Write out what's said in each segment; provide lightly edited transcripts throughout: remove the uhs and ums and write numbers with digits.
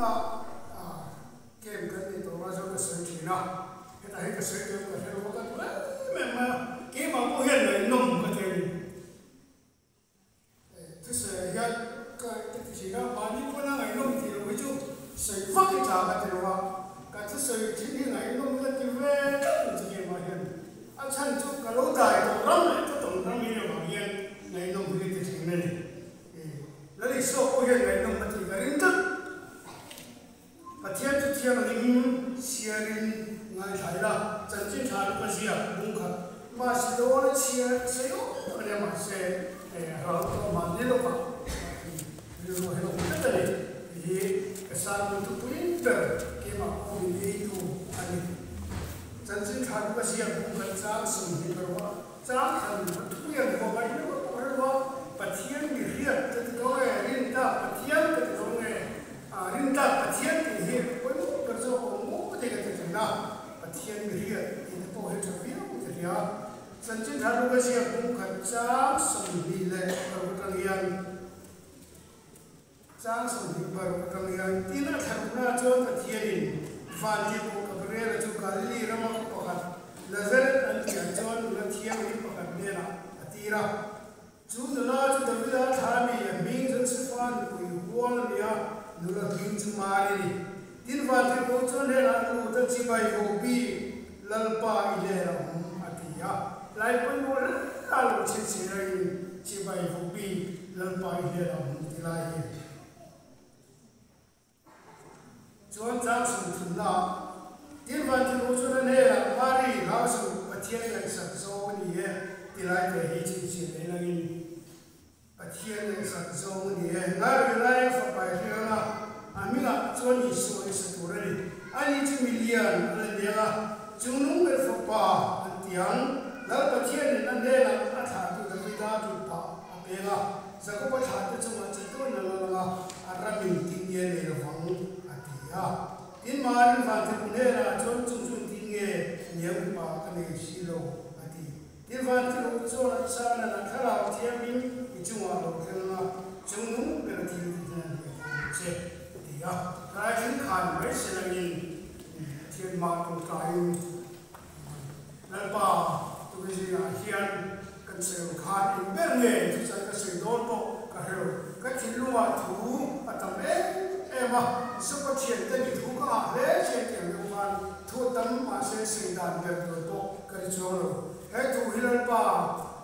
Venga camp kan neih tawh lai chuan ka sawi thin a, hetah hian ka sawi tawh em ka hre lo a, ka duh em em mai a, keimah pawh hian ngaihnawm ka ti a ni. Thusawiah hian ka ti thin a, mahni pawna ngaihnawm tih loh hi chu sawi vak i tha ka ti lo a, ka thusawi thin hi ngaihnawm ka ti ve tlat ang chu keimah hian. A chhan chu ka lo dai tawh ram leh ka tawng ram hi avang hian ngaihnawm hi ka ti thin a ni. Lal Isua pawh hian ngaihnawm a tih ka ring tlat. Pathian chu thianghlim chhiarin ngaithla ila, chanchin tha luka ziak bung khat mahse dawn a chhiar sei awm tak a nia mahse rau tawh mahni lawkah rilru a helawm tlat a ni. Hei hi ka sermon thupui ber keimah pawh min eitu a ni. Chanchin tha luka ziak bung khat chang 20 erawh a chang khan thu hian huam a inawm a pawh rilru a, Pathian mi hriat ka ti dawn e, rin tak Pathian ka ti dawn e. Rintlak Pathian tih hi pawimawh ber zawk awm maw te ka ti thin a, Pathian mi hriat tih te pawh hi tha viau ti hria. Chanchin thar luka ziak bung khat chang 21 atang hian chang 26 atang hian tin a thlarukna chuan Pathianin van tirhkoh Gabriela chu Galili rama khaw pakhat Nazareth an tihah chuan nula thianghlim pakhat hnenah a tir a. Chu nula chu Davida thla mi a hming Josefa nupui hual a ni a, nula hming chu Mari a ni. Tin, Vantirhkoh chuan hnenah a lut a, Chibai Vobi, Lalpa i hnen a awm, a ti a. Lai pawimawh hle a lo chhinchhin aiin, Chibai Vobi, Lalpa i hnen a awm ti lai hi. Chuan chang sum thunna tin Vantirhkoh chuan a hnenah, Mari, hlau suh, Pathian ngaihsak zawng a ni e, ti lai te hi chhinchhiah leh langin, Pathian ngaihsak zawng a ni e. Ngarui laia fapa i hriang a, a hmingah chuan Isua i sa tur a ni. Ani chu milian a la ni ang a, chungnung ber fapa an ti ang. Lal Pathianin a hnenah a thlahtu Davida tih pah a peng a. Jakoba thlahte chungah chatuan a la lang a, a ramin tin nge nei lovang a ti a. Tin, Marin Vantirhkoh hnenah chuan chung chu engtin nge niang mipa ka nei si lo a ti. Tin, Vantirhkoh chuan a chhan a la thlarau thiamin i chungah a lo thleng ang a, chung nung ber a thil tih hian a hniam ang che a ti a. Tlai thleng khan mai se langin Pathian mah tawngtaiin Lalpa, tuni zingah hian kan sawi ang khan eng ber nge chu chan ka sawi dawn pawh ka hre lo. Ka thinlungah thu a tam em em a, Zopa thiante mi thu ka ngah hle chian tih ang deuh khan thu a tam mahse sawi dan ber tur pawh ka ri chuang lo. He thu hi Lalpa,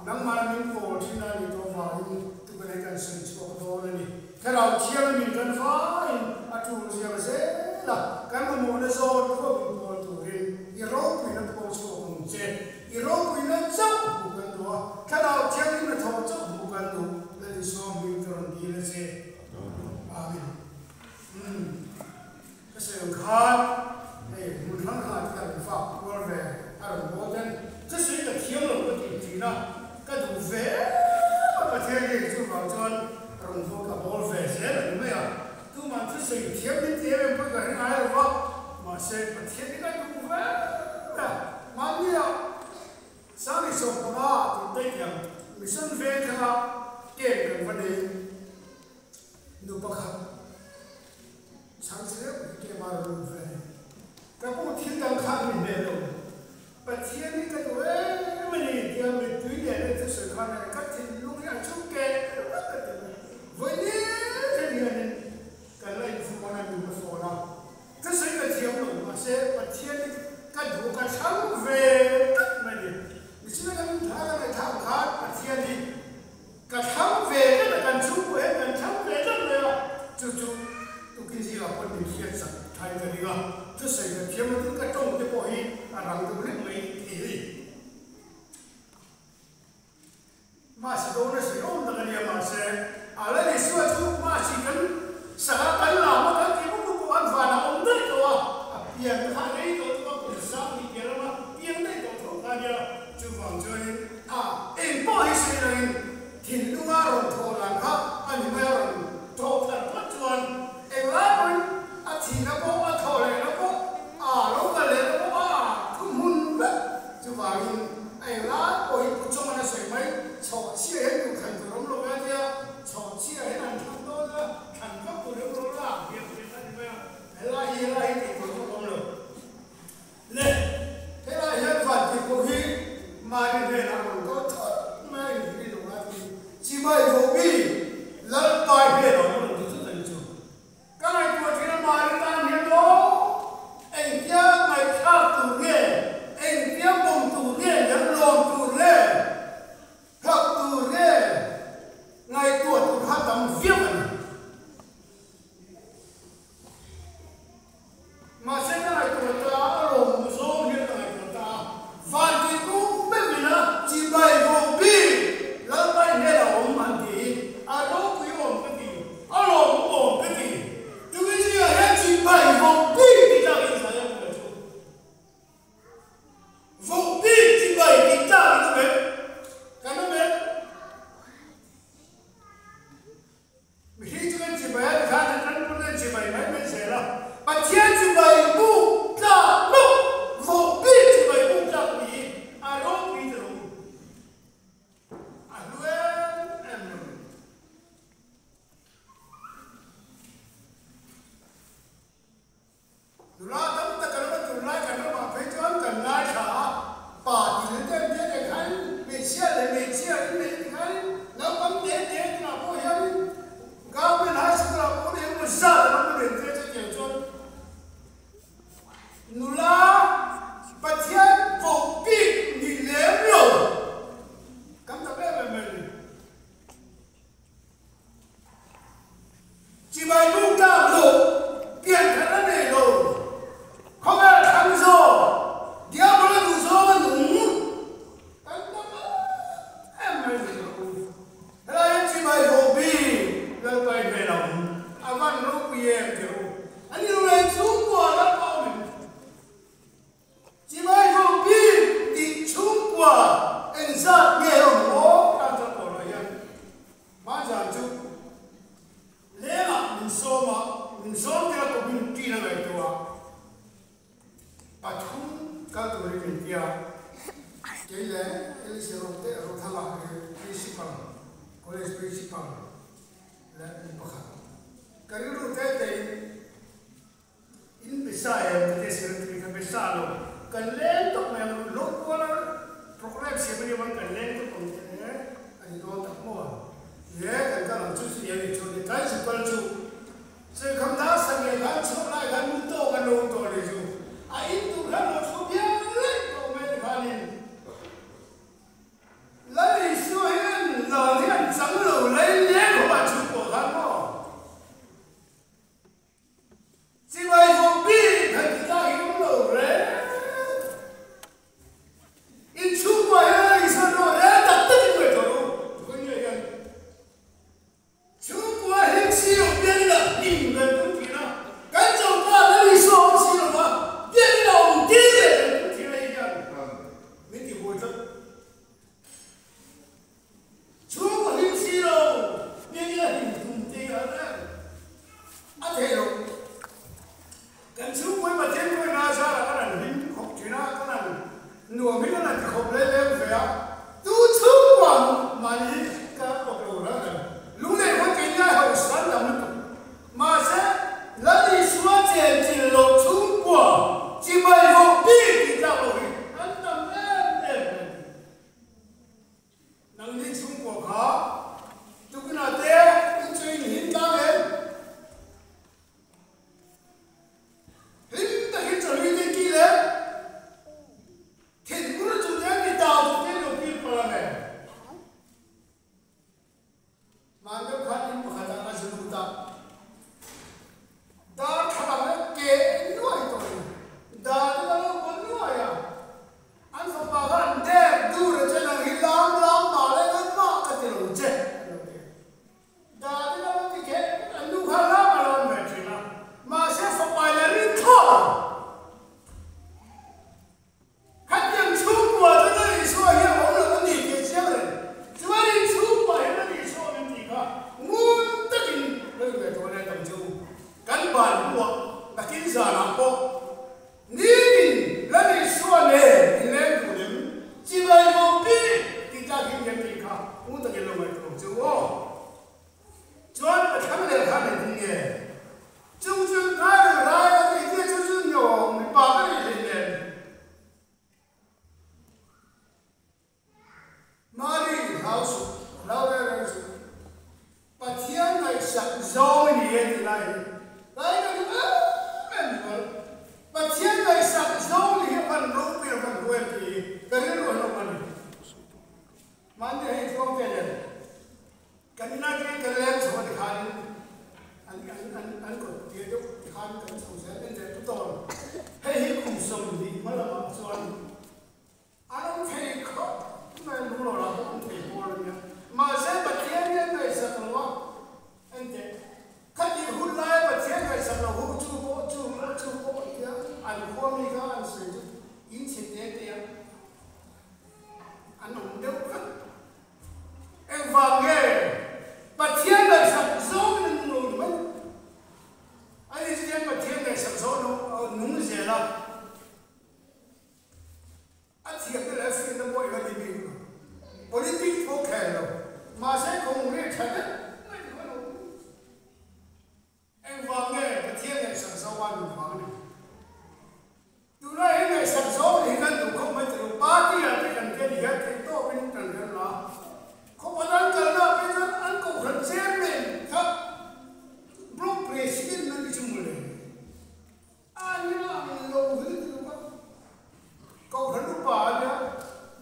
nangmah min pawl thin a nih tawh vangin tukane kan sawi chhuak dawn a ni. Thlarau Thianghlim kan vaiin a tul ziak zel a, kan mamawhna zawn pawh min pawl turin i ropuina pawh chhuak ang che. I ropuina chauh hmuh kan duh a, Thlarau Thianghlim a thawh chauh hmuh kan duh. Lal Isua hming ka rawn dil a che. Amen. Umm. Ka sawi ang khan hei hmun hrang hrangah te kan fak kual ve a rawn bawl ten chusawi ka thiam lo ka tih thin a, ka duh ve em a Pathian hi chuvang chuan rawn haw ka bawl ve zel a ni mai a, tumah thusawi thiam min ti em em pawh ka hre ngai lo va, mahse Pathian hi ka duh ve em a, mahnia Sangni 15 ah tun daih hian mission veng thlanga camp kan va nei nu pakhat Chhang che deuh hi keimah rawn lut ve. Ka pu thil dang khan min hmel lo. Pathian hi ka duh em a ni tia mittui leh leh thusawi khan a ka thinlung hi a chhuk keh vek a ti mai. Vawi nen hianin kan la infuan a min la phone a. Thusawi ka thiam lo mahse Pathian hi ka duh ka thlang ve tlat mai a ni. Michina kan thla kan ngaihthlak ang khan Pathian hi Ka thlang ve tlat a, kan chhungkua hian kan thlang ve tlat mai a, chu chu tukin zingah pawh min hriat sak thain ka ring a, thusawi ka thiam a, tin ka tawng te pawh hi a rang deuh hlek mai thei a ni. Mahse dawn a sawi awm tak a nia, mahse a la ni suah chu mahse kan sangha kan lam a kan tih bawk bawk pawh an vanah awm daih tawh a, a pian kha a rei tawh tawh a, kum sang hnih pian lama piang daih tawh tho kha a nia, chuvang chuanin A eng pawh hi sawi loin thinlunga rawn thawh dan kha a ni mai a rawn thawh thar phawt chuan englai pawhin a thihna pawh a thawh lehna pawh a lo kal lehna pawh a thu hmun vek. Chuvangin a englai pawh hi Pu Chawngana sawi mai chhawh chhia hian duh thlan tur awm lo ve a tia. Kum sawmte a community na ngaihtuah pathum kal turin min ti a, kei leh Elise Rote Rothanga hi Principal, College Principal leh mi pakhat. Ka rilru te tein in be sa em ka ti a, secretary kha be sa lo, kan leng tawp mai ang, local programme siam a nih avangin kan leng tawp ang tih e a ni dawn tak maw? Ye kan kal ang chu chu ni a ni chu ni tlai chu kal chu Chengkham na sange khan chhuak lai khan mu tawk an lo awm tawh leh chu a in tur khan lo thu bial reng tawh mai ni khanin Lal Isua hian lal hi an chang lo lei leng ho ah chhung pawh khan maw Chibai vawk bik han ti tlak hi awm lo reng. In chhungkua hian Lal Isua rawh rel tak tak in ngaihtuah rawh u. Tukawih ngei hian Chhungkua hi si lo biakin a hlim kan tum thin a, kan choka Lal Isua awm si lo va, biakin a awm tir leh kan tum thin a hei hian min ti buai tlat. Chhungkua hlim si lo, biakin a hlim tum te hi a reng a thei lo. Kan chhungkua hi Pathian kawina zarah kan han hlim khawp thin a, kan han nuam hi kan han ti khawp leh leng ve a, tu chhungkua mahni ka awk lo reng reng. Lunglei khaw kei ngai ho san dam lutuk. Mahse, Lal Isua chen chil loh chhungkua chibai vawk bik tih tlak loh hi an tam em em mai. Nangni chhungkua kha tukinah te in chu in him tlang em? Hlim takin chawhlui te ki le thinur chung te mi tau chung te lo kil palh ang em? Hmaan deuh khan in pakhat ah ka zu lut a, darthlalang le ke nuai tawh in dar te ka lo pawn nuai a, An fapa khan dek dur a che nang hi lam lam mah le engmah ka ti lo che a lo ti a. David a lo ti kher an nu kha lam a lo an ve thin a, mahse fapa in a ring thlawt a. Khatiang chhungkua chu Lal Isua hi a awm lo a ni tih a chiang reng. Chuan in chhungkua hian Lal Isua min tih kha ngun takin lo ingaihtuah leh tam chu kan ban hnuah nakin zanah pawh Nitin Lal Isua nen in leng duh lem chibai vo bik tih tlak hi hian tih kha hmu takin lo ngaihtuah ang che u aw. Chuan ka thlang leh khan engtin nge chung chu ngai reng rai a tih tia chu chu niawm mipa ka nih hlei nen. Mari hlau suh, hlau reng reng suh. Pathian ngaihsak zawng i ni e tih lai hi lai ka duh em em zual. Pathian ngaihsak zawng ni hi a van ropui a van hu em tih hi ka rilru an awm a ni. Mahni hei tluang te nen kan ina atangin kan leng chho a tikhanin an an an an kawt tir deuh tikhan kan chho zel en leh putawn. Hei hi kum 20 hma lamah chuan An awm thei khawp mai, lunglolah pawh awm thei pawl a nia. Mahse Pathian hi an ngaihsak lo a, enteh, khatih hun laia Pathian ngaihsak lo hu chu pawh chu pawh chu pawh an tia, an khua mi kha an sawi chu in chhe te te a, an awm deuh vek. Engvang nge Pathian ngaihsak zawngin an nung lo ni mai? Ani chu hian Pathian ngaihsak zawng nung zel a. A thiamna leh a hriatna pawh i va ni bik lo. Politics pawh khel lo. Mahse Congress tha deuh mai ni kha lo. Engvang nge Pathian ngaihsak zo a nun vang a ni. Tunah hian ngaihsak zo ni hi kan duh khawp mai ti lo. Party ah te kan tia ni hian theih tawpin kan rel la. Khawpah an kalna ah phei chuan an kohhran chairman kha block president an ti chu mawle. A nia ang lo hi ti lo a, Kohhran upa a nia,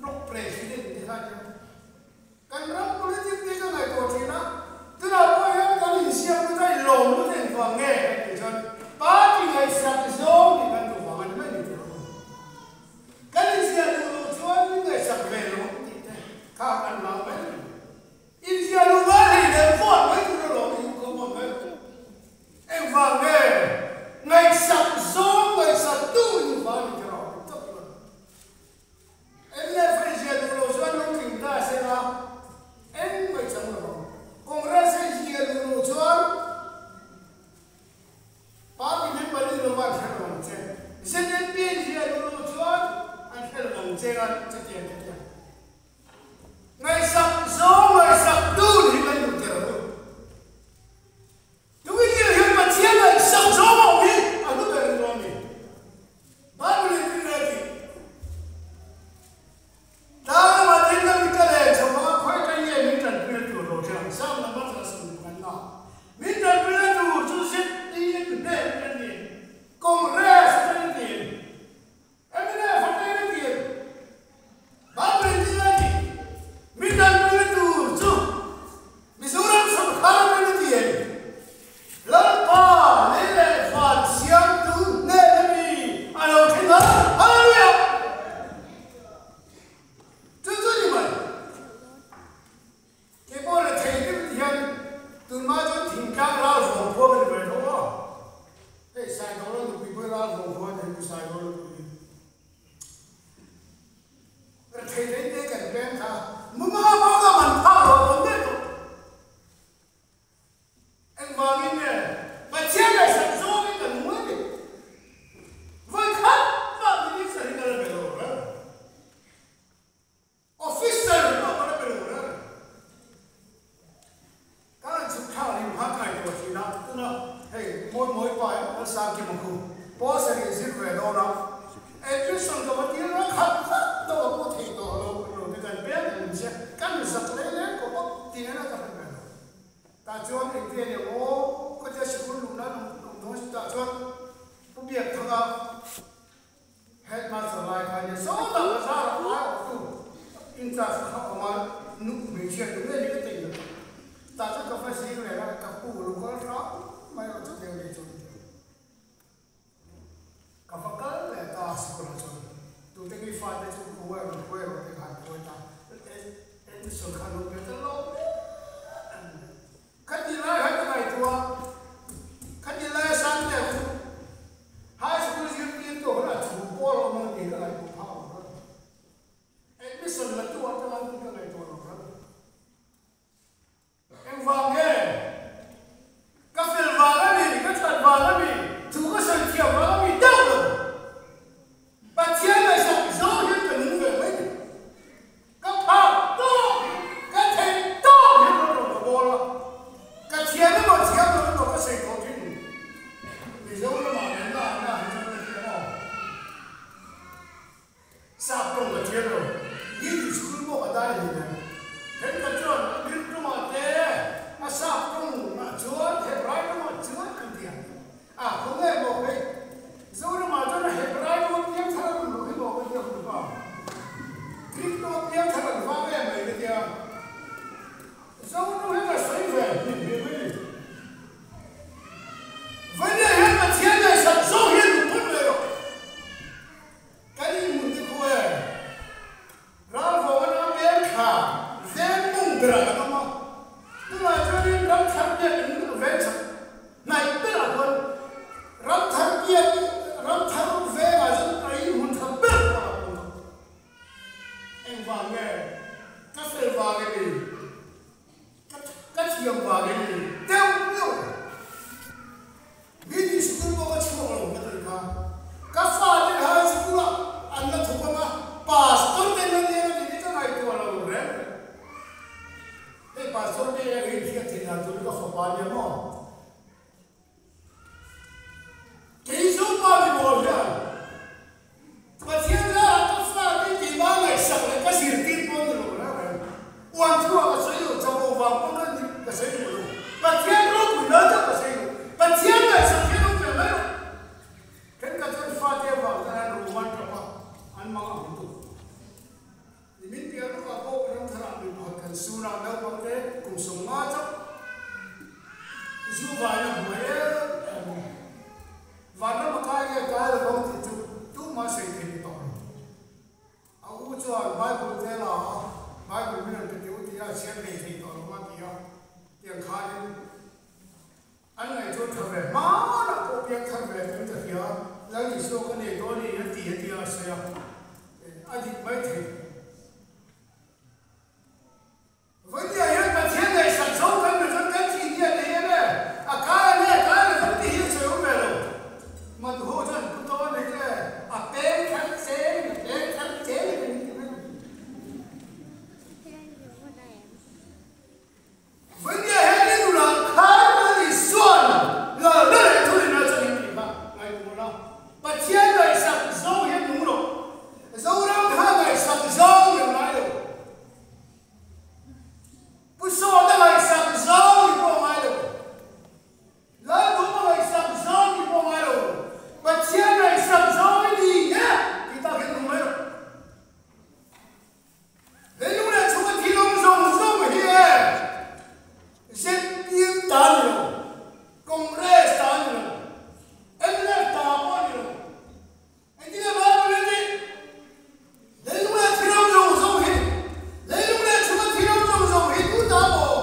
Block President te kha a nia. Kan ram politic te ka ngaihtuah thin a, tunah pawh hian kan insiam lut a, inlawm lut a engvang nge kan tih chuan party ngaihsak zawng tih kan duh vang a ni mai ni tih rawh u. Kan inziah duh loh chuan min ngaihsak ve lo ang tih te kha kan hlau mai ni. Inziah luh ngai hlei leh vote mai tur alawm i ka vote mai. Engvang nge ngaihsak zawng ngaihsak tu in va ni kher ang tak chuan NLF a inziah duh loh chuan lo tling ta se la eng ngaihchang lo ang. Congress a inziah duh loh chuan. Lalsangkima khu pawl sarih zir ve dawn a, admission ka va tir a, khat khat deuh a pawh thei tawh lo lo te kan peng ang che, kan zak leh leh kawp a, ti nena ka hre ve lo. Tah chuan engti a ni ang aw, khawtia sikul luh nan awm dawn si tah chuan Pu Biakthanga Headmaster lai kha nia sawtah bazar ah ai awk tu in charge kha awm a, nu hmeichhia nu nge ni ka tih loh. Tah chuan ka va zing leh a, ka pu lo kal hram mai rawh chu deuh ni chuan. Ka va kal leh ta sikul ah chuan tute nge fate chu khuai rawn khuai rawh te kha an khuai ta. Admission kha lo pe ta lo em. Khati lai khan ka ngaihtuah, khati lai a sang te chu high school zirtirtu hun a thu pawl awm ang tih ka ngaihtuah phah lo ran. Admission la tu ah chuan ka ngaihtuah lo ran. Engvang nge? Ka fel vang a ni, ka that vang a ni, thu ka sawi thiam vang a ni deuh lo. Pathian ngaihsak zawng hian ka nung ve mai ni. Ka phak tawk hi, ka theih tawk hian rawn rawn ka bawl a, ka thiam emaw thiam lo emaw ka sawi tawh thin. Mizoramah leh na na hi chuan ka thiam aw. Sap tawng ka thiam lo, Hindi school pawh ka dai hlei nen. Thenkhat chuan a Greek tawngah te, a sap tawngah chuan Hebrai tawngah chuan an ti ang. A khawnge maw hei Zoramah chuan a Hebrai tawng a piang thar an rawn hi maw ka tia hun pa. Greek tawng a piang thar an vang em mai ka tia. Zoram hi ka sawi ve hlim hlim mai ni. Vawnia hian Pathian ngaihsak zawk hian duh phawt mai rawh. Kan inhmun te khu e. Ralvawng an awm em thla veng mung berah kan awm a, tunah chuanin ramthar biak in veng chak hnaih berah chuan ramthar biak ramthar vengah chuan a inhmun tha ber pawh a awm a. Engvang nge? Ka fel vang em ni? Ka thiam vang em ni? Deuh deuh. Min school pawh ka chhuak lo ka tih kha. Ka fate kha school ah an la thawk ang a, pastor te an la nia ka tih hi ka ngaihtuah lo reng reng. Hei pastor te hian in hriat theih dan tur hi ka fapa ania maw? Kei Zopa mi mawl hian Pathian zarah ka fate keimah ngaihsak leh ka zirtir pawh ni lo reng reng. Uan thu ah ka sawi lo, chapo vang pawh ka ni ka sawi duh lo. Pathian ropui lai tak ka sawi lo. Pathian ngaihsak hian awm ve mai lo. Thenkhat chuan fate avang tan an ruman tap a, an mang ang tuk. Nimin piah lawkah pawh ramtharah mi pakhat kan sun a, naupangte kum 50 chauh zu vaina hmuh em em a. Vanram a kai nge kai lo vang tih chu tumah sawi thei ni tawh lo. A u chuan Bible te la a, Bible min rawn pe tih u tih a chhiar ngei thei tawh lo a ti a, tiang khanin an ngaihtuah tha ve hmanah pawh piang thar ve tuin ka hria, Lal Isua ka nei dawn i a ti a tia a sawi a, a dik mai thei. Vawinia hian Pathian ngaihsak zo kan ni chuan kan thih ni a ti em e, a kai a nia kai lo kan tih hi a sawi awm ve lo. Madhu chuan pu tawn nei chu e, a peng thar cheng, a peng thar cheng a ti ti mai. Vawinia hian i nunah khan Lal Isuan lalna leh thurin a chuan in tih kha ngaihtuah la. Pathian ngaihsak zo hian nung rawh. Zoram kha ngaihsak zo ni ngai lo. Pu Sawta ngaihsak zau ni pawh ngai lo. Lalduhma ngaihsak zau ni pawh ngai lo. Pathian ngaihsak zau i ni e tih tak hian nung mai rawh. Leilung leh chhunga thil awm zawng zawng hi e ZPM ta ni lo, Congress ta ni lo, mnf ta pawh ni lo. Engtin a Bible in tih? Leilung leh thil awm zawng zawng hi, leilung leh chhunga thil awm zawng zawng hi tu ta maw?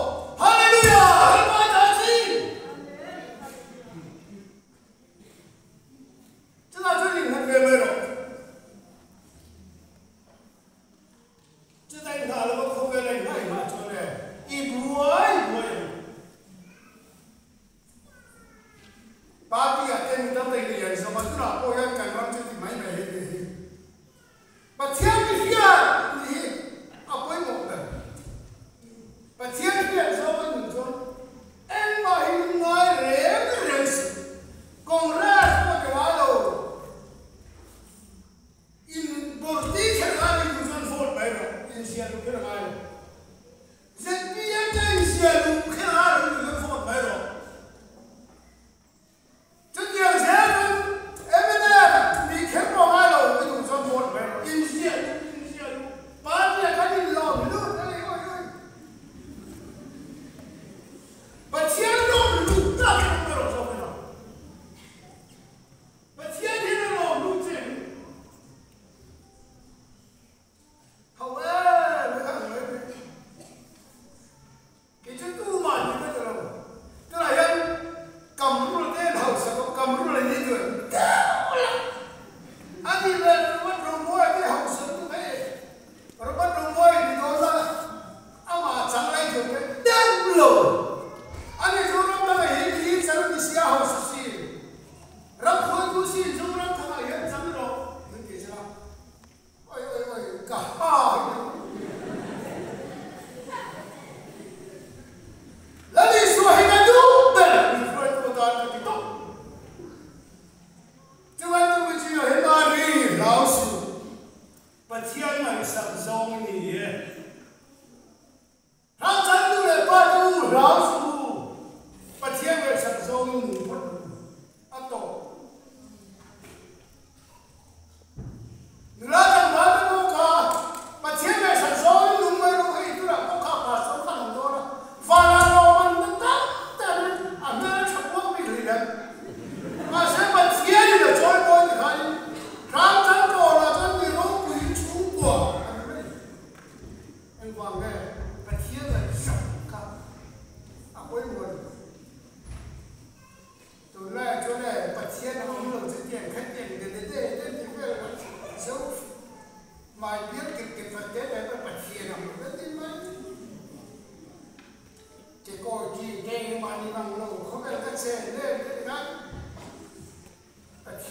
Hallelujah! Lalpa ta chi! Chutah chuan innghat ve mai rawh. Chutah inghah lova khawvel a inghah inghah chuan e, i buai buai ang. Party ah te mi tam tak in lian zawk a, tunah pawh hian kan ram chu ti mai mai hi tih hi Pathian mi hriat tih hi a pawimawh ber. Pathian hriat zawk a nun chuan engmah hi ngai reng reng suh. Congress.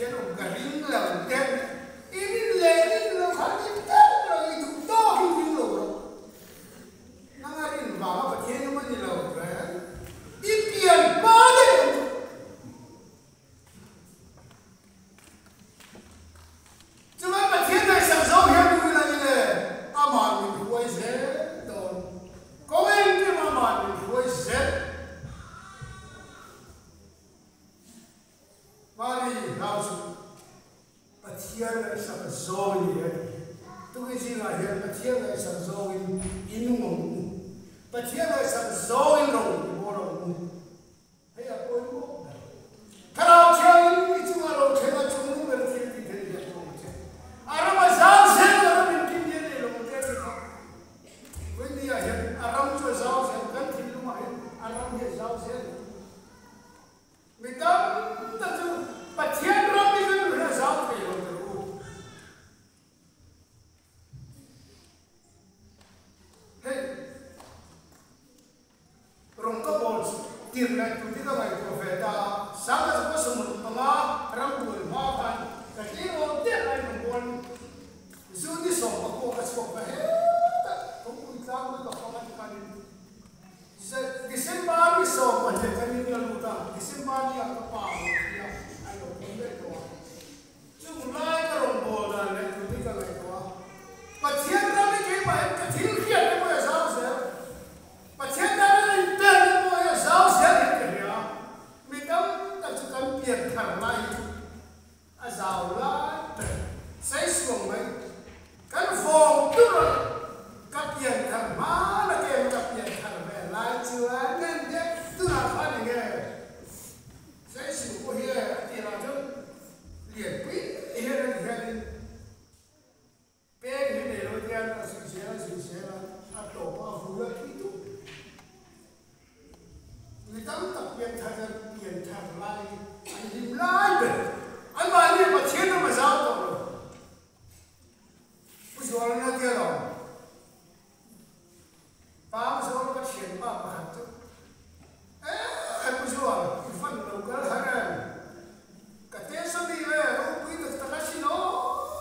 Pathian awm ka ring lo te, i rin leh rin lo kha rin teuh lo, i duh tawkin ring lo rawh. Nang a rin vanga Pathian awm a ni lo reng, i pian hma daih awm chu. Chuan Pathian ngaihsak zawk hian u ila ile amah min hruai zel dawn. Kawng engkim amah min hruai zel. Mari hlau chu Pathian ngaihsak zawng a ni e. Tukin zingah hian Pathian ngaihsak zawngin i nung ang u. Pathian ngaihsak zawngin ro i bawl ang u. Hei a pawimawh ber. Thlarau Thianghlim i chungah lo thleng a chung nu ber thil tih theih hian kawng a che. A ram a zau zel a ram inkim hian ei lo te a ti kha. Vawinia hian a ram chu a zau zel, kan thinlungah hian a ram hi a zau zel. Mi tam tak chu Pathian ram hi kan duh hian a zau thei lo ta ru. Hei. Rawng ka bawl chu tir leh tur hi ka ngaihtuah ve ta a, Sangha chu ka sawmruk panga ram buai hma khan ka tlir awm der lai rawn bawl zu ni sawm pakua ka chhuak ta hetah thawkpui tlang vel ka fang a ti khanin December ni 12 kan in la lut a, December ni ah ka pa a lo thi a, a lo pum daih tawh a. Chung lai ka rawn bawl dan leh tur hi ka ngaihtuah a, Pathian ram hi keimah hian ka thil hriat te pawh hi a zau zel, Pathian tan a inpek te pawh hi a zau zel hian ka hria a, mi tam tak chu kan pian thar lai hi chu a zau lai ber saisuang mai, kan vawng tur a ka pian thar hmana kem ka pian thar ve lai chuan kan tia tunah khan enge Saisuh pawh hi a tirah chuan lianpui hian a ni hianin peng hi nei lo hian a zui zel a zui zel a, a tawp a vui a thi duh. Mi tam tak pian thar hian pian thar lai hi an hlim lai ber. Anmahni Pathian ram a zau tawh lo. Pu Zualna tia lo. Pang zawl ka thianpa pakhat chu, Eeh Pu Zual, i fan lo kal har em? Ka te sawmi le, ropui tak tak a sin aw,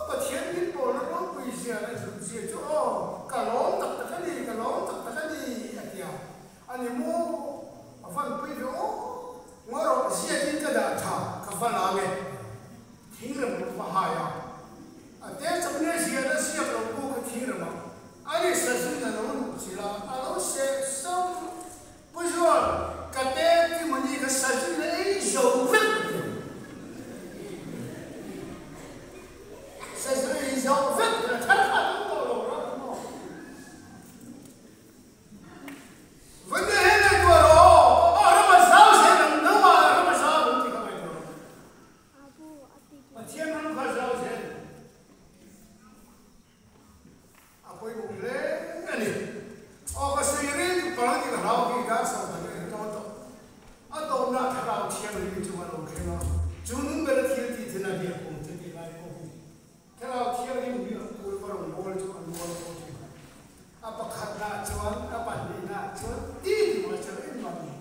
Pathian min pawlna ropui zia leh hlut zia chu aw, ka lawm tak tak a ni, ka lawm tak tak a ni, a ti a. A ni maw? A van pui ve aw, ngaw rawh, ziakin ka dah tha, ka va la nge. Thingrem lo va hai a, a te chawpne ziahna ziak lo pawh kha thingrem a, a ni sazun a lo luh chilh a, a lo seh sam. Pu Zual, ka te Timony kha sazun a ei zo vek a ti. Sazun a ei zo vek a thar kha a tum tawh lo ram maw? Vawite he ngaihtuah rawh aw, aw ram a zau zel ang, nangmah ram a zau ang tih kha ngaihtuah rawh. Pathian ram kha zau zel a pawimawh hle a ni. Aw ka sawi reng chu pang tih ka hlau khi dar sawm khat a in dawn tawh. A tawpna thlarau thianghlim chu a lo thleng a, chu nun bera thil tih thil a hliah kum chu tih lai pawh hi thlarau thianghlim hi a kul va rawn bawl chu a nual pawh thin. A pakhatnaah chuan a pahnihnaah chuan ti ti mah chauh engmah ni.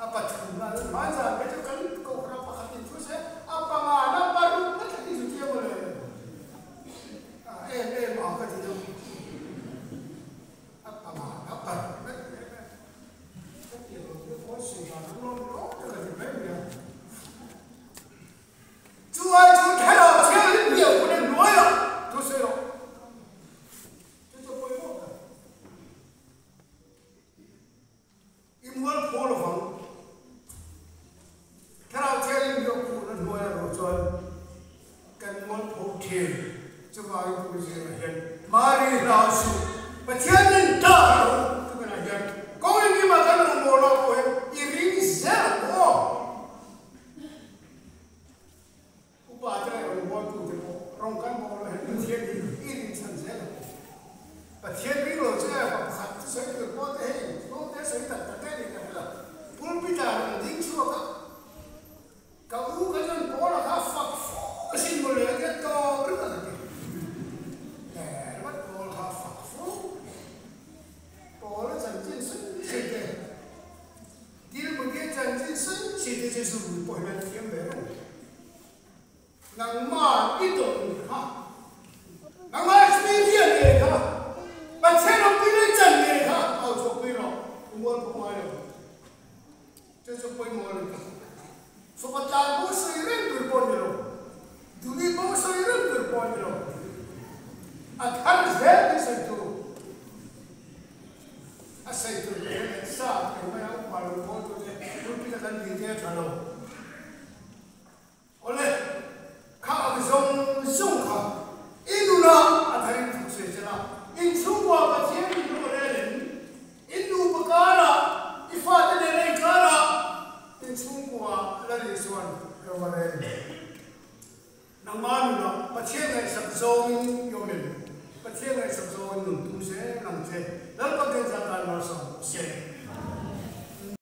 A pathumna chu hmanzan phei chu kan kohhran pakhat in thu se a pangana paruk na thleng in chu chiang mawle. A em em ang ka ti deuh. A pangana paruk na ti em em. Ka ti lo te pawh sawi dan an lawm lawm te ka ti mai mai a. Chu ai chu thlarau thianghlim hliau hun a hnuai a thu sawi rawh. Chu chu pawimawh ber. I mual phaw lovang. Thlarau Thianghlim hi a khuhna hnuai a rawh chuan kan mual pho thin. Chuvangin tun zirah hian Mari hlau suh, Pathian min ta lo tukinah hian kawng engkimah kan rawngbâwl lo pawh hian i ring zel ang aw. Upa te leh rawngbawltute pawh rawng kan bawk lo hian Pathian hi i rinchhan zel ang u. Pathian ring lo che pa pakhat chu sawi tur pawh te hei tlawm te sawi tak tak e ni ka hre lo. Pulpit ah rawn ding chhuak a, ka u kha chuan Paula kha fak fo sin mawle a tia tawp ringawt a ti. He ringawt Paul kha fak fo. Nangmah i tawn kha, nangmah experience ngei kha, Pathian awmpuina i chan ngei kha au chhuahpui rawh, i mual pawh ngai lo. Chu chu pawimawh a ni ta. Fapa tlan pawh sawi reng tur pawh a ni lo, Duni pawh sawi reng tur pawh a ni lo. A thar zel tih sawi tur, a sawi tur te hian sa engmah a upa lo pawl tur te, pulpit a kan tih te a tha lo. Awle, kha ang zawng zawng kha i nunah a tharin thuk se che la, in chhungkua Pathian in rawh relin, in nupa karah, i fate nen a inkarah, in chhungkua Lal Isuan ro a rel. Nangmah nunah Pathian ngaihsak zawngin i awm em? Pathian ngaihsak zawngin nun tum zel ang che. Lalpa Kenza tan malsawm se.